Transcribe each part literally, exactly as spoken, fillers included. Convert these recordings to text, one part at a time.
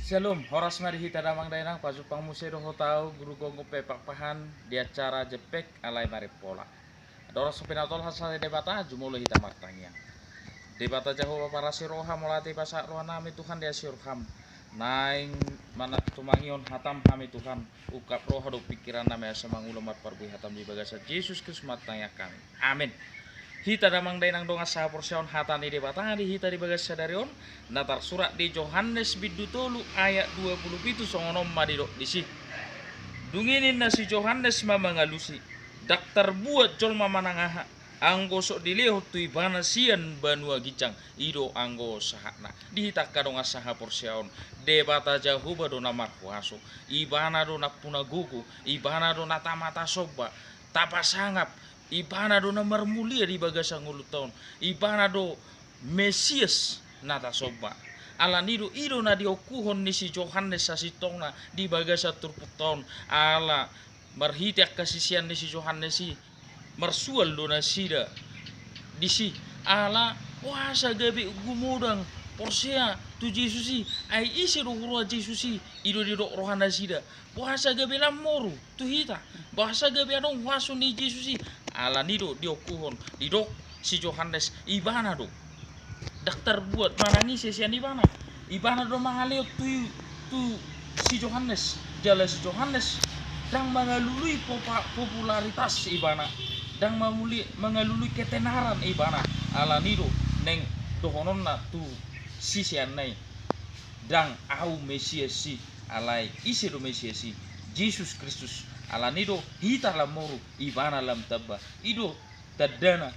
Syalom, horas ma di hita damang dainang, pajumpang muse dohot au Guru Gonggo P. Pakpahan di acara Jempek Alai Marimpola. Adong rasa pinatolhas hata ni Debata, jumolo hita martangiang. Debata Jahowa parasi roha, mauliate pasahat rohanami Tuhan di asi roham. Naeng mana tumangihon hatam hami Tuhan, ungkap roha dohot pingkiran nami asa mangula marparbue hatam di bagasan Jesus Kristus martangiang hami. Amin. Hita damang dainang dongan sahaporseaon, hata ni Debata di hita di bagasan sadari on, na tarsurat di Johannes bindu tolu ayat dua pulu pitu songon on ma didok disi. Dung i ninna si Johannes ma mangalusi, ndang tarbuat jolma manang aha, anggo so dilehon tu ibana sian banua ginjang, i do anggo sahatna. Di hita angka dongan sahaporseaon, Debata Jahowa do na marhuaso, ibana do nampuna gogo, ibana do na tama tasomba, tapasangap, ibana do na marmulia di bagasan ngolunta on, ibana do Mesias na tasomba. Alani do i do na diongkuhon ni si Johannes sasintongna di bagasan turpukta on, ala marhite angka sisean ni si Johannes i, marsual do nasida disi, ala boasa gabe gumodang porsea tu Jesus i, ai ise do huroha Jesus i, i do didok rohanasida, boasa gabe lam moru tu hita, boasa gabe adong huaso ni Jesus i. Alani do diongkuhon, didok si Johannes, ibana do ndang tarbuat manang ise sian ibana. Ibana do mangalehon tu, tu si Johannes. Jala si Johannes ndang mangalului popa-, popularitas ibana, ndang mamuli-, mangalului ketenaran ibana. Alani do naeng dohononna tu siseanna i, ndang au Mesias i, alai ise do Mesias i? Jesus Kristus. Alani do hita lam moru, ibana lam tamba. I do tandana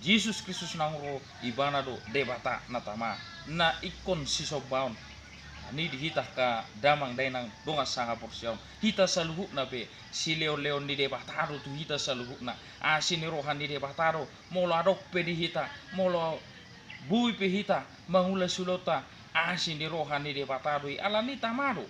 Jesus Kristus naung ro, ibana do Debata na tama, na ingkon sisombaon. Alani di hita angka damang dainang dongan sahaporseaon, hita saluhutna pe silehonlehon ni Debata do tu hita saluhutna. Asi ni roha ni Debata do, molo adong pe di hita, molo boi pe hita mangula siulaonta, asi ni roha ni Debata do i. Alani tama do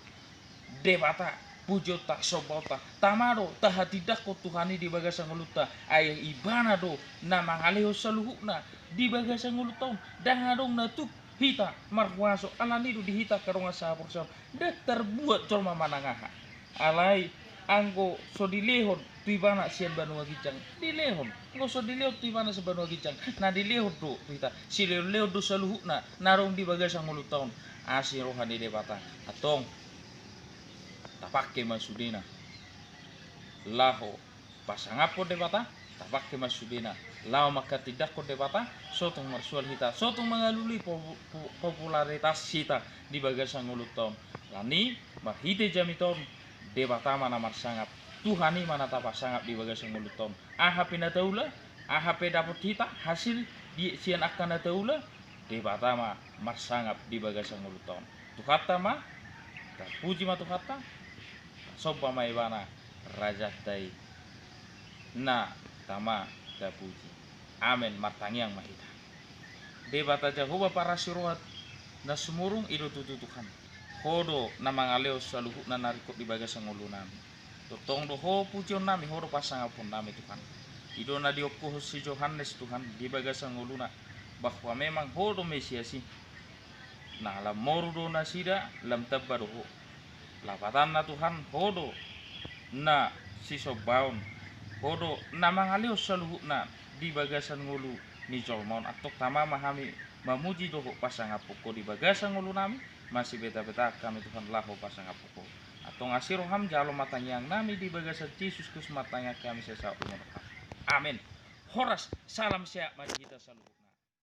Debata pujionta, sombaonta, tama do tahatindangkon Tuhan i di bagasan ngolunta, ai ibana do na mangalehon saluhutna di bagasan ngolunta on. Ndang adong na tuk hita marhuaso. Alani do di hita angka dongan sahaporseaon, ndang tarbuat jolma manang aha. Alai anggo so dilehon tu ibana sian banua ginjang, dilehon. Anggo so dilehon tu ibana sian banua ginjang, na dilehon do tu hita. Silehonlehon do saluhutna na adong di bagasan ngolunta on, asi roha ni Debata. Antong, tapangke ma sudena laho pasangaphon Debata, tapangke ma sudena laho manghatindangkon Debata. So tung marsual hita, so tung mangalului po-, po-, popularitas hita di bagasan ngolunta on, alani marhite jamita on, Debata ma na marsangap, Tuhan i ma na tapasangap di bagasan ngolunta on. Aha pe na taula, aha pe dapot hita hasil di sian angka na taula, Debata ma marsangap di bagasan ngolunta on. Tuhanta ma, tapuji ma Tuhanta, tasomba ma ibana, rajanta i na tama tapuji. Amen. Martangiang ma hita. Debata Jahowa parasi roha na sumurung, i do tutu Tuhan, Ho do na mangalehon saluhutna na ringkot di bagasan ngolunami. Tongtong do Ho pujionnami, Ho do pasangaphonnami Tuhan. I do na diongkuhon si Johannes Tuhan di bagasan ngoluna, bahwa memang Ho do Mesias i. Na lam moru do nasida, lam tamba do Ho. Lapatanna Tuhan, Ho do na sisombaon, Ho do na mangalehon saluhutna di bagasan ngolu ni jolma on. Antong tama ma hami mamuji dohot pasangaphon Ho di bagasan ngolunami, masibetabeta hami Tuhan laho pasangaphon Ho. Antong asi roham, jalo ma tangiangnami di bagasan Jesus Kristus martangiang hami sai saut tumundalhon Ho. Amen. Horas, salam sehat ma di hita saluhutna.